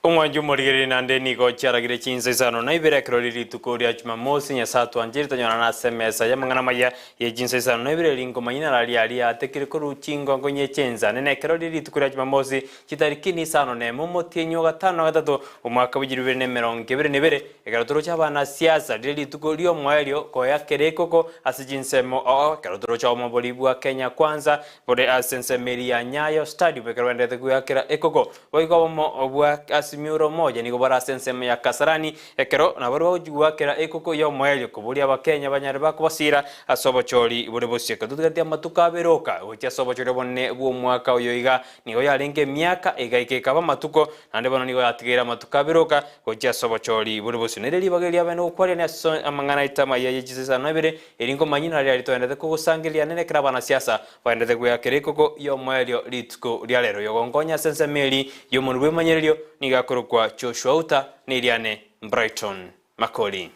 Omwanchi omorigereria naende nigo chiaragire chinsa isano na ibere ekero riria rituko ria Jumamosi, Nyasae atwancheire tonyorane ase emesa y'amang'ana amaya ye chinsa isano na ibere eri nkomanya narari aria atekire korwa chingongo inye chi'ensa nene ekero riria rituko ria Jumamosi chitariki isano nemo omotienyi o gatano na gatato omwaka bw'echilifu ibere na emerongo ebere na ebere ekero toroche abanasiasa riria rituko ri'omoerio koyakera ekoko ase chinsemo oo ekero toroche omobori bwa Kenya Kwanza bore ase ensemo eria ya Nyayo Stadium ekero baendererete koyakera ekoko. Boigo obomo bwa Azimio la Umoja nigo bore ase ensemo ya Kasarani, ekero nabarabwo bagochia goakera ekoko y'omoerio koboria Abakenya banyare bakobasiira ase obochori bore bosio. Ekero totigaretie amatuko abere oka gochia ase obochori obonene bw'omwaka oyo iga, nigo yarenge emiaka egaika ekaba amatuko, naende bono nigo yatigaire amatuko abere oka gochia ase obochori bore bosio. Nere ribaga eria abene gokwarania ase amang'ana aito amaya ye chisesano ibere, eri nkomanyia nari aria togenderete kogosangereria nere ekero abanasiasa Baendete gweakera ekoko y'omoerio rituko ria rero. Oyogonkonya ase ensemo eri y'omonwa bw'emanyererio nigo akorokwa Joshua Uta, na eriane Brighton Makori.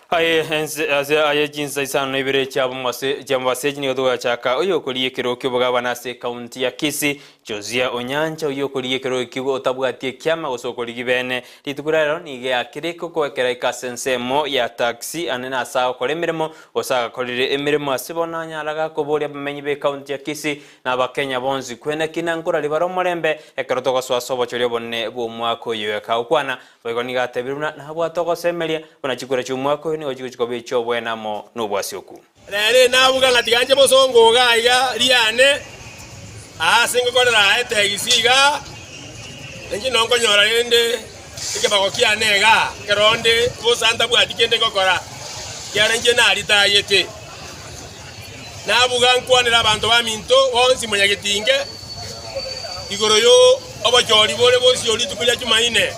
Aye ense ase aye chinsa isano na ibere chiabomase chiamobasechi nigo togachaka oyokoria ekerogo ki'obogabana ase ekaunti ya Kisii, Josiah Onyancha oyio okoria ekerogo ekio otabwati ekiama gose okorigi bene. Rituko ria rero nigo eakire ekoko ekero aika ase ensemo ya taxi ane nase agokora emeremo gose agakorire emeremo ase bono anyaraga koboria abamenyi b'ekaunti ya Kisii na Abakenya bonsi kwene ki na nkorari bare omorembe ekero togosoa ase obochori obonene bw'omwaka oyo. Ekagokwana Boigo nigo atebire buna nabwate ogosemeria, buna chikura chi'omwaka oyo nigo chigochia koba echi'obwene amo nobwasioku. Rero inabuga ng'a tiga nche bosongo iga iga riane, aase ngokorera aa etegisi iga, inche no nkonyora rende ekebago kiane igaa, ekero onde bosa ntabwati kende ngokora, ekiagera inche naritayete. Nabuga nkwanere abanto baminto bonsi monyagetinge igoro y'obochori bore bosio rituko ria Chumaine.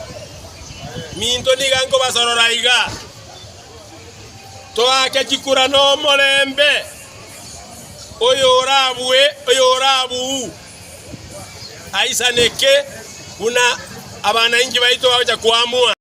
Minto niga nkobasorora iga, toake chikura nomorembe, oyorabue oyorabuu aisaneke buna abanainchi baito bagocha koamua.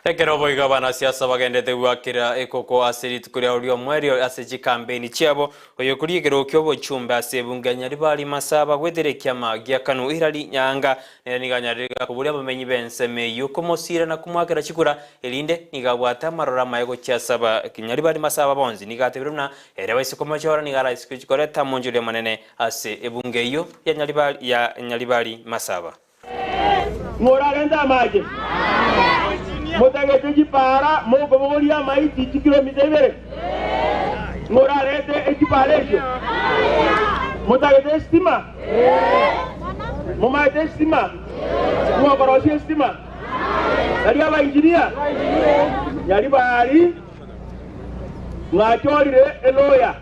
Ekero boigo abanasiasa bagenderete goakera ekoko ase rituko riabo ri'omoerio ase chikampeini chiabo, oyokoria ekerogo ki'obochumbe ase ebunge ya Nyaribari Masaba goetera ekiama gia Kanu Hillary Nyaanga nere nigo anyarire koboria abamenyi b'ensemo eyio komosiira na komoakera chikura erinde nigo abwate amaroro amaya gochia ase aba Nyaribari Masaba bonsi nigo atebire buna ere baise komochora nigo araise koreta amonchoria amanene ase ebunge eyio ya Nyaribari ya Nyaribari Masaba. Morarente amache, motagete chipaara mokobogoria amaiti chikilomita ibere? Morarente echipaara echio? Motagete esitima? Momaete esitima? Mokorosia esitima? Nari abainjinia? Nyaribari mwachorire eloya.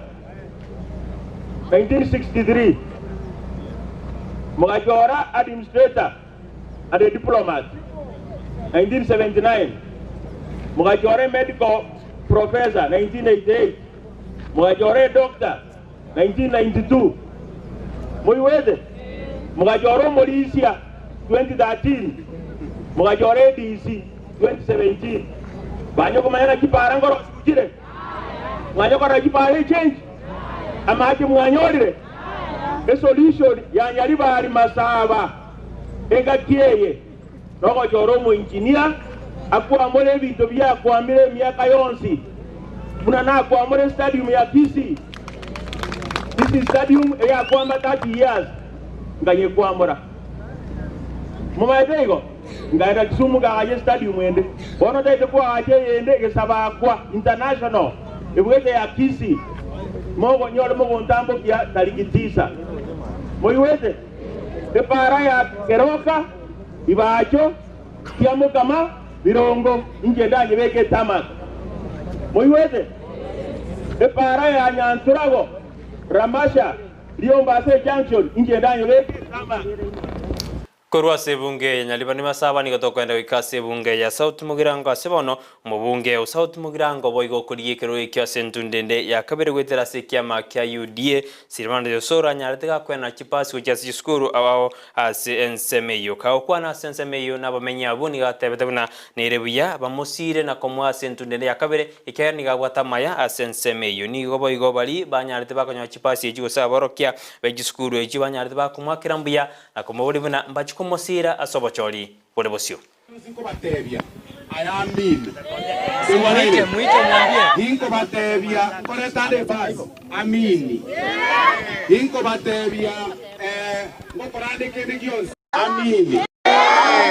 1963 Mogachora administrator and a diplomat 1979 Mogachora a medical professor 1988 Mogachora a doctor 1992 Moigwete? Mogachora omorisia 2013 Mogachora ADC 2017 Banya komanya naki para nkorosigwa chire? Mwanya korora chipara echange? Amache mwanyorire? Esolution ya Nyaribari Masaba engaki eye nogochora omoengineer akwamore ebinto biakwamire emiaka yonsi buna nakwamore estadium ya Kisii. Kisii stadium eyakwama 30 years nkanyekwamora. Momaete igo? Nkaenda Kisumu nkaagacha estadium ende. Bono ntaete koagacha eyende egesabakwa international ebwete ya Kisii. Mogonyore mogontambokia tariki tisa. Moigwete? Epaara ya Keroka, Ibacho, Kiamokama, Birongo, inche ndanyebeke etarmac. Moigwete? Epaara ya Nyanturago, Ramasha, Riomba ase ejunction, inche ndanyebeke etarmac. Korwa ase ebunge ya Nyaribani Masaba nigo tokoenda goika ase ebunge ya South Mugirango ase bono omobunge o South Mugirango boigo okorigia ekerogo ekio ase entundo ende ya kabere goetera ase ekiama kia UDA Silvanus Osoro anyarete gakoenana chipasi gochia ase chisukuru ao ao ase ensemo eyio. Kagokwana ase ensemo eyio nabamenyi abwo nigo atebete buna nere buya bamosiire na komoa ase entundo ende ya kabere ekiagera nigo abwate amaya ase ensemo eyio. Nigo boigo baria banyarete bakonyora chipasi echi gose aborokia be chisukuru echio banyarete bakomoakera mbuya Na komoboria buna mbachie komosiira ase obochori bore bosio. Ninkobateebia aya amino. Nkoigwanaine? Ninkobateebia nkorete ande ebasi, Amini. Ninkobateebia ngokora ande kende gionsi, Amini.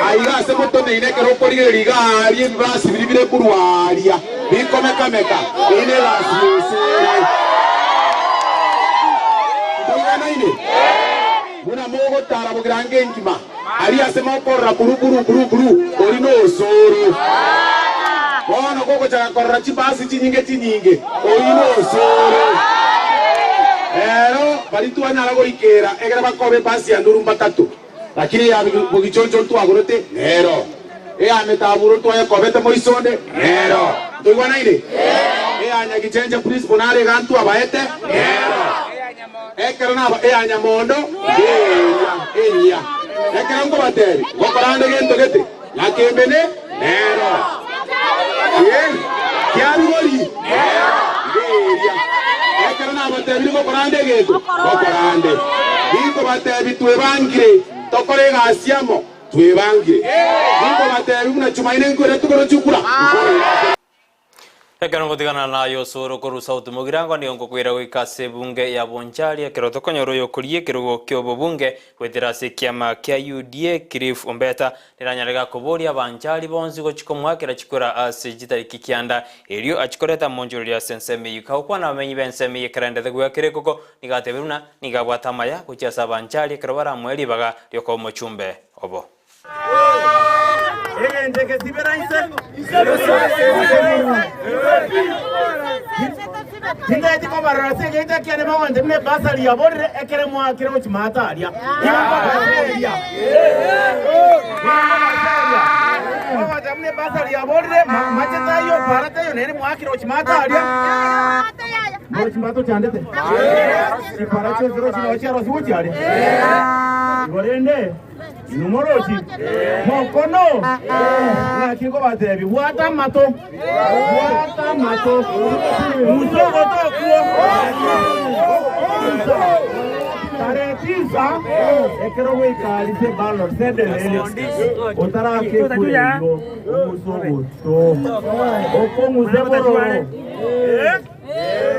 Aiga ase motoneine ekero okorigereria iga aaria ebibasi biria bire korwa aaria bikomeka-meka, eyio negasi y'osere. Nkoigwanaine? Buna mogotara bogirango engima, aria ase mokorora buru buru buru buru, oria nosoro. Bono gogochaka korora chibasi chinyinge chinyinge, oyio nosoro. Rero baria twanyara goikera egere bakobe ebasi ya nduru mbatato, lakini eya bogichoncho ntwagorete nero, eya metaburo ntwayekobete moisonde nero. Ntoigwanaine? Eya nyagichenche principal nare iga ntwabaete nero. Ekero naba eyanyamondo ngeria enyia, ekero nkobatebia, Ngokora ande gento gete, nakembene nero. Ee, kiarigori nero ngeria. Ekero nabatebirie ngokora ande egento, ngokora ande. Ninkobatebia twebangire, tokore egasi amo, twebangire. Ninkobatebia buna Chumaine nkoira tokore chikura, nkoira. Ekero ngotigana naye osoro korwa South Mugirango nigo ngokoira goika ase ebunge ya Bonchari ekero tokonyora oyokoria ekerogo ki'obobunge goetera ase ekiama kia UDA Cliff Ombeta neranyare gakoboria abanchari bonsi gochia komoakera chikura ase chitariki kianda erio achie koreta amonchoreria ase ensemo eyio. Kagokwana abamenyi b'ensemo eyio ekero aendete goakera ekoko nigo atebire buna nigo abwate amaya gochia ase abanchari ekero baramoe ribaga riokoba omochumbe obo. Egento eke tibera inse. Tintageti kobarora ase egento ekiane mogoncha buna ebasari yaborire ekere mwakire gochia maate aria. Igo nkobaseria. Igo nkobaseria. Mogoncha buna ebasari yaborire mache taiyo para taiyo nere mwakire gochia maate aria. Morochi mbato ochandete. Chipara chionsi rochi nao chiarosiwe chiaria. Igo rende Inwe morochi mokono, ng'aki nkobatebia, bwata amato, bwata amato, musa ogoto okwo, musa tarehe tisa ekero goikarise ballot sendereri otaraka ekura eyio omusa ogoto okong'use bororo.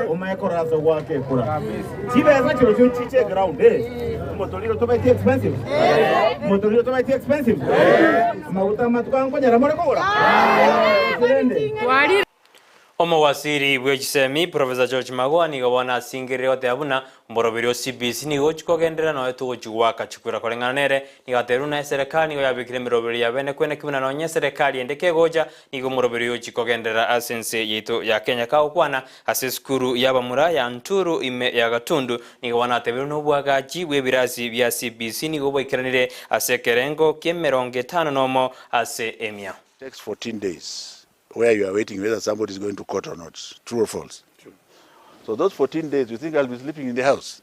Omanye korora ase ogoaka ekura. Chibesa chirochio nchiche eground eh. Omotoriro tobaeti expensive? Omotoriro tobaeti expensive? Amaguta amatuko aya nkonyara more kogora? Gose rende? Omowasiri bwe chisemi Professor George Magoha nigo bono asingerire goteba buna omoroberi o CBC nigo ochi kogenderera nonya togochi goaka chikura koreng'ana nere nigo atebire buna eserekari nigo yabekire emeroberi ya bene kwene ki buna nonya eserekari ende kegocha Nigo omoroberi oyochia kogenderera ase ense yaito ya Kenya kagokwana ase esukuru y'abamura ya Nturu ime ya Gatundu, nigo bono atebeirwe nobwagachi bw'ebirasi bia CBC nigo bwaikeranire ase ekerengo ki'emerongo etano nomo ase emia. Takes 14 days where you are waiting whether somebody is going to court or not. True or false? So those 14 days, you think I'll be sleeping in the house?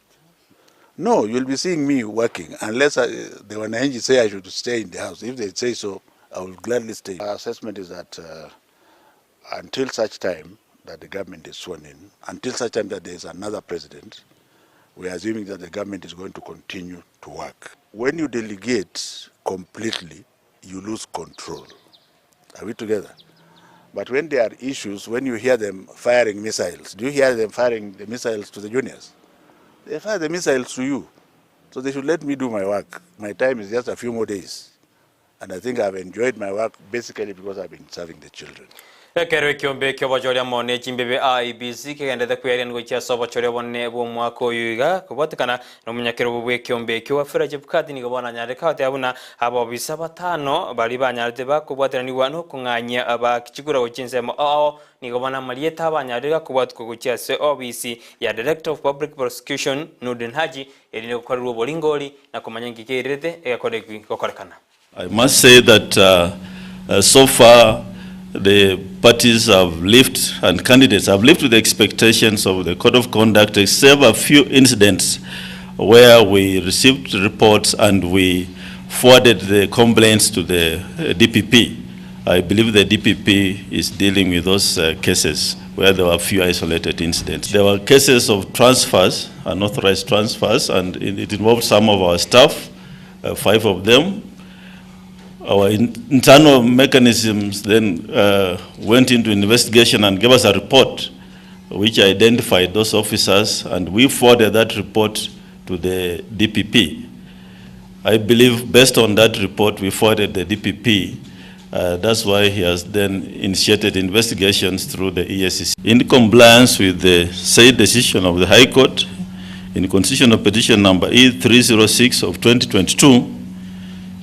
No, you'll be seeing me working unless I, the wananchi say I should stay in the house. If they say so, I will gladly stay. Our assessment is that until such time that the government is sworn in, until such time that there is another president, we are assuming that the government is going to continue to work. When you delegate completely, you lose control. Are we together? But when there are issues, when you hear them firing missiles, do you hear them firing the missiles to the juniors? They fire the missiles to you. So they should let me do my work. My time is just a few more days. And I think I've enjoyed my work basically because I've been serving the children. Ekero ekiombe ki'obochori amo ne chimbibe IEBC kegenderete kweriani gochia ase obochori obonene bw'omwaka oyo iga, kobwatekana nomonyakerogo bw'ekiombe ekio Wafula Chebukati nigo bono anyarete goteba buna abobisa batano baria banyarete bakobwateranigwa nokong'anyia bakichikura gochia ensemo ao nigo bono amarieta abanyarire gakobwatukwa gochia ase obisi ya Director of Public Prosecution Nurdin Haji erinde gokorerwa oboringori na komanya inki keirerete egekoreki gokorekana. I must say that so far the parties have lived and candidates have lived with the expectations of the code of conduct except a few incidents where we received reports and we forwarded the complaints to the DPP. I believe the DPP is dealing with those cases where there were a few isolated incidents. There were cases of transfers, unauthorized transfers, and it involved some of our staff, 5 of them. Our internal mechanisms then went into investigation and gave us a report which identified those officers, and we forwarded that report to the DPP. I believe based on that report we forwarded the DPP, that's why he has then initiated investigations through the EACC. In compliance with the said decision of the High Court, in Constitutional Petition number E306 of 2022,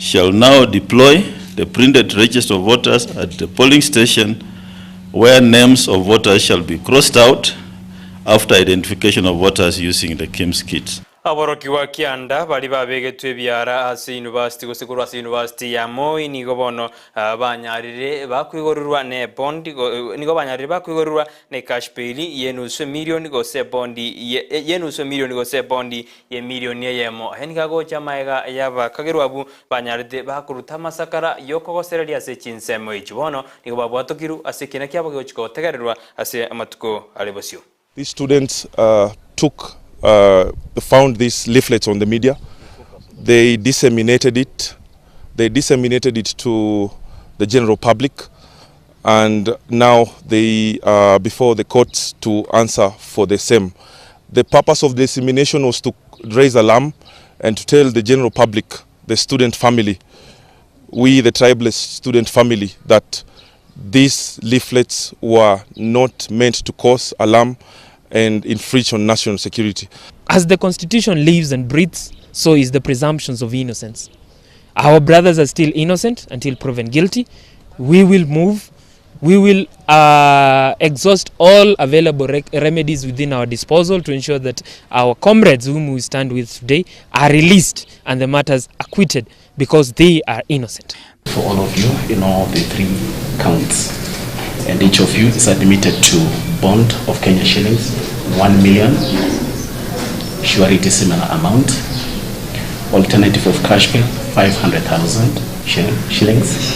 shall now deploy the printed register of voters at the polling station where names of voters shall be crossed out after identification of voters using the KIMS kit. Aborokigwa kianda baria babegetwe ebiara ase university gose korwa ase university ya Moi nigo bono banyarire bakoigorerwa ne bond nigo banyarire bakoigorerwa ne cash bail y'enusu emilioni gose ebondi y'enusu emilioni gose ebondi y'emilioni eyemo. Aya nigo agocha amaega y'abakagerwa abwo banyarete bakoruta amasakara y'okogosereria ase chinsemo echi bono nigo babwatokirwe ase ekiina kiabo gegochia gotegererwa ase amatuko are bosio. These students took, found these leaflets on the media. They disseminated it. They disseminated it to the general public. And now they are before the courts to answer for the same. The purpose of dissemination was to raise alarm and to tell the general public, the student family, we the tribeless student family, that these leaflets were not meant to cause alarm and infringe on national security. As the constitution lives and breathes, so is the presumptions of innocence. Our brothers are still innocent until proven guilty. We will move. We will exhaust all available remedies within our disposal to ensure that our comrades whom we stand with today are released and the matters acquitted because they are innocent. For all of you in all the 3 counts, and each of you is admitted to bond of Kenya shillings 1 million, surety similar amount, alternative of cash bail 500,000 shillings.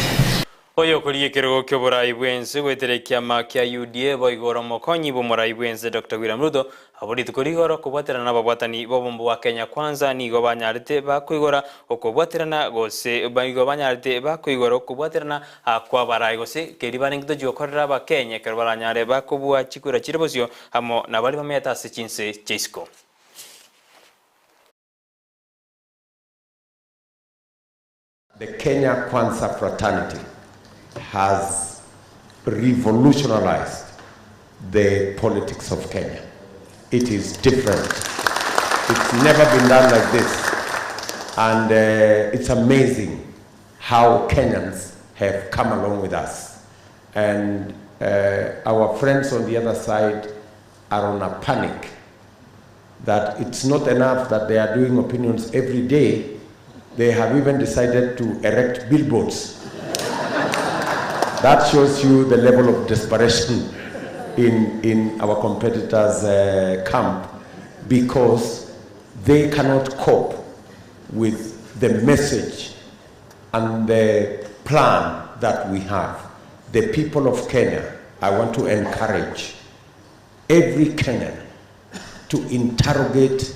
Oyokorigia ekerogo ki'oborai bw'ense goetera ekiama kia UDA boigo ore omokonyi bw'omorai bw'ense Doctor William Ruto abwo rituko rigoro kobwaterana nababwatani b'obombo bwa Kenya Kwanza nigo banyarete bakoigora okobwaterana gose nigo banyarete bakoigora okobwaterana kw'abarai gose keria barenge tochia gokorera abakenya ekero baranyare bakobua chikura chire bosio amo na baria bamenyete ase chinse chia isiko. The Kenya Kwanza fraternity has revolutionized the politics of Kenya. It is different. It's never been done like this. And it's amazing how Kenyans have come along with us. And our friends on the other side are on a panic that it's not enough that they are doing opinions every day. They have even decided to erect billboards. That shows you the level of desperation in our competitors' camp, because they cannot cope with the message and the plan that we have. The people of Kenya, I want to encourage every Kenyan to interrogate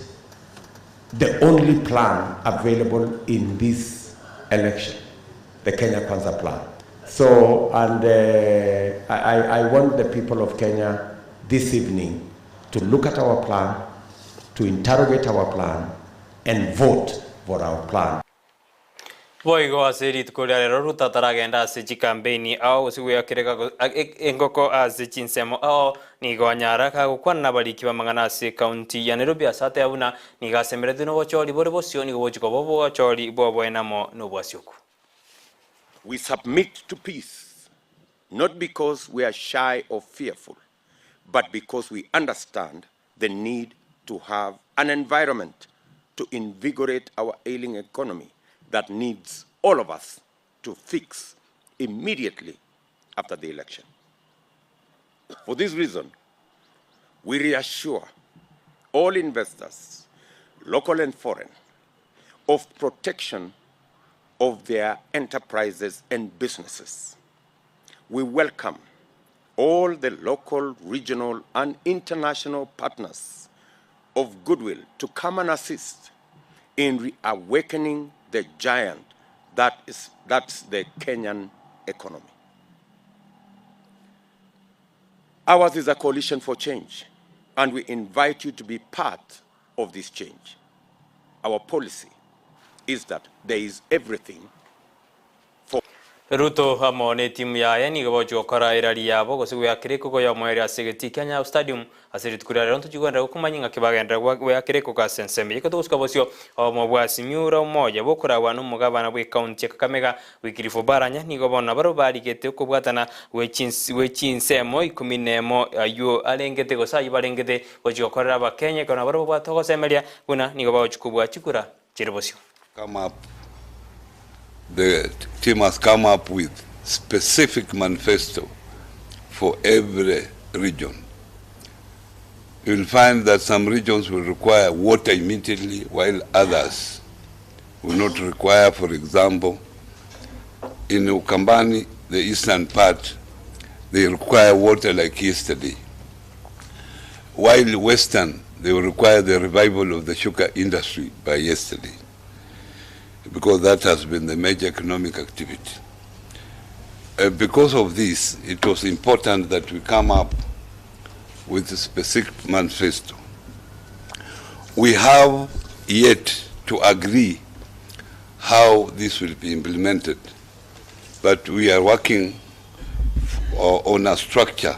the only plan available in this election, the Kenya Kwanza plan. I want the people of Kenya this evening to look at our plan, to interrogate our plan, and vote for our plan. Boigo ase rituko ria rero Ruto ataragenda ase chikampeini ao gose gweakereka engoko ase chinsemo ao, nigo anyara gagokwana nabariki b'amang'ana ase ekaunti ya Nairobi ase ateba buna nigo asemeretwe nobochori bore bosio nigo bochia koba obochori bw'oboenamo na obwasioku. We submit to peace not because we are shy or fearful, but because we understand the need to have an environment to invigorate our ailing economy that needs all of us to fix immediately after the election. For this reason, we reassure all investors, local and foreign, of protection of their enterprises and businesses. We welcome all the local, regional, and international partners of goodwill to come and assist in reawakening the giant that is that's the Kenyan economy. Ours is a coalition for change, and we invite you to be part of this change. Our policy is that there is everything for Ruto amo netimu yaye nigo bagochia gokora erari yabo gose goeakera ekoko y'omoerio ase egetii kia Nyayo Stadium ase rituko ria rero ntochi kogenderera gokomanya ng'aki bagenderera goeakera ekoko ase ensemo eye. Ekero togosuka bosio obomo bwa Simiyu ore omoya bokoragwa nomogabana bw'ecounty ya Kakamega Wycliffe Oparanya nigo bono nabarabwo barigete okobwatana gwe chinsemo ikomi nemo ayio arengete gose ayio barengete gochia gokorera abakenya ekero nabarabwo babwate ogosemeria buna nigo bagochia kobua chikura chire bosio. Come up, the team has come up with specific manifesto for every region. You'll find that some regions will require water immediately, while others will not require. For example, in Ukambani, the eastern part, they require water like yesterday. While western, they will require the revival of the sugar industry by yesterday, because that has been the major economic activity. Because of this, it was important that we come up with a specific manifesto. We have yet to agree how this will be implemented, but we are working on a structure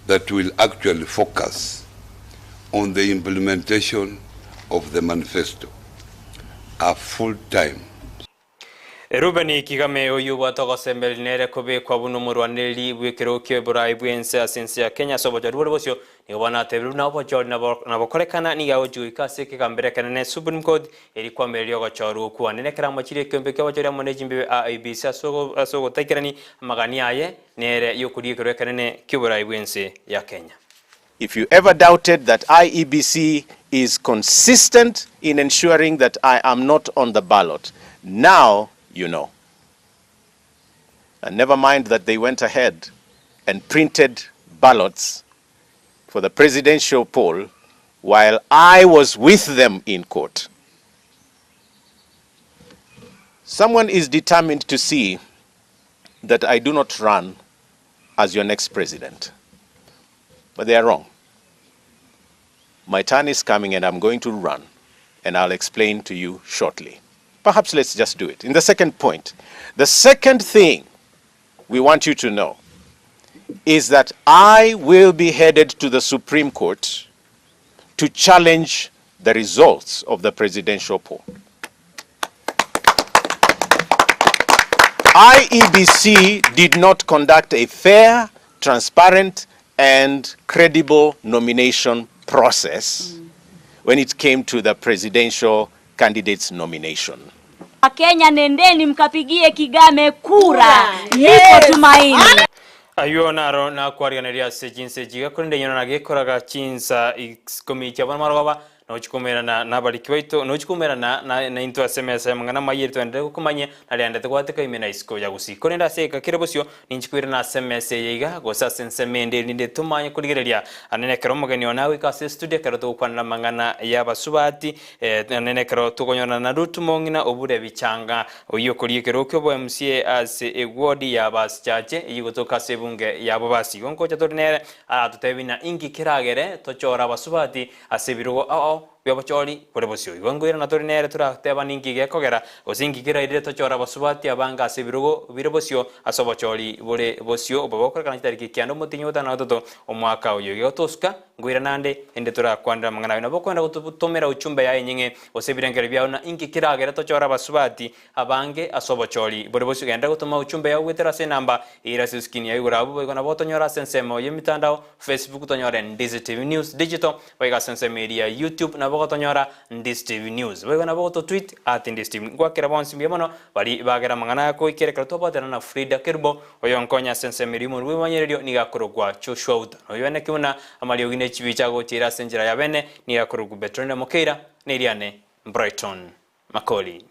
that will actually focus on the implementation of the manifesto, a full time. Reuben Kigame oyio obwate ogosemeria nere kobekwa buna omorwanereri bw'ekerogo ki'oborai bw'ense ase ense ya Kenya ase obochori bore bosio nigo bono atebire buna obochori nabokorekana nigo agochia goika ase ekegambero ekenene Supreme Court eri kwamireria ogochorwa okwo anene ekero amochirie ekeombe ki'obochori amo ne chimbibe IEBC ase ogotaikerani amagani aye nere yokoria ekerwa ekenene ki'oborai bw'ense ya Kenya. If you ever doubted that IEBC is consistent in ensuring that I am not on the ballot, now you know. And never mind that they went ahead and printed ballots for the presidential poll while I was with them in court. Someone is determined to see that I do not run as your next president. But they are wrong. My turn is coming and I'm going to run, and I'll explain to you shortly. Perhaps let's just do it. In the second point, the second thing we want you to know is that I will be headed to the Supreme Court to challenge the results of the presidential poll. IEBC did not conduct a fair, transparent, and credible nomination process when it came to the presidential candidates nomination. Wakenya, nendeni mkapigie Kigame kura, lipo tumaini. Ayio naro nakwariganeria ase chinsa echi iga, korende inwe nagekoraga chinsa ikomi chia bono marogoba, nochikomerana nabariki baito, nochikomerana naintwe ase emesa y'amang'ana amaya ere twenderere gokomanyia, na riandete gwateka ime na isiko ya gusii. Korende ase egeka kere bosio, ninchikoirana ase emesa eye iga, gose ase ensemo ende erinde tomanye korigereria anene ekero omogeni one agoika ase estudio ekero togokwanera amang'ana y'abasubati, anene ekero tokonyorana na Ruth Mong'ina obure bichanga, oyio okoria ekerogo ki'obo MCA ase eward ya Basichache eyio egotoka ase ebunge ya Bobasi. Igo nkocha tore nere aratotebie buna inki keragere tochore abasubati ase ebirogo ao ao. Bw'obochori bore bosio. Igo nkoirana tore nere torateba ninki gekogera, gose inki kerairire tochore abasubati abange ase ebirogo bire bosio ase obochori bore bosio obo bokorekana chitariki kianda omotienyi o gatano na gatato omwaka oyo. Igo tosuka, nkoirana ande, inde torakwanere amang'ana ayio. Nabo okoenda gototomera uchumbe yaye enyeng'e gose ebirengererio biao na inki keragere tochore abasubati Abange ase obochori bore bosio genda gotoma uchumbe yao goetera ase enamba eira ase escreen yao igoro abwo boigo nabo otonyore ase ensemo y'emitandao Facebook tonyore Ndizi TV News Digital boigo ase ensemo eria ya YouTube nabo ogotonyora Ndizi TV News boigo nabo ogoto tweet at Ndizi TV Ngwakera bonsi mbuya mono bari bagera amang'ana aya koikera ekero twabwatana na Frida Kerubo oyonkonya ase ensemo eria y'omorwoti bw'emanyererio nigo akorokwa Joshua Uta noyo ene buna amariogi ne chibicha agochiera ase enchera ya bene nigo akorokwa Betronella Mokeira neriane Brighton Makori.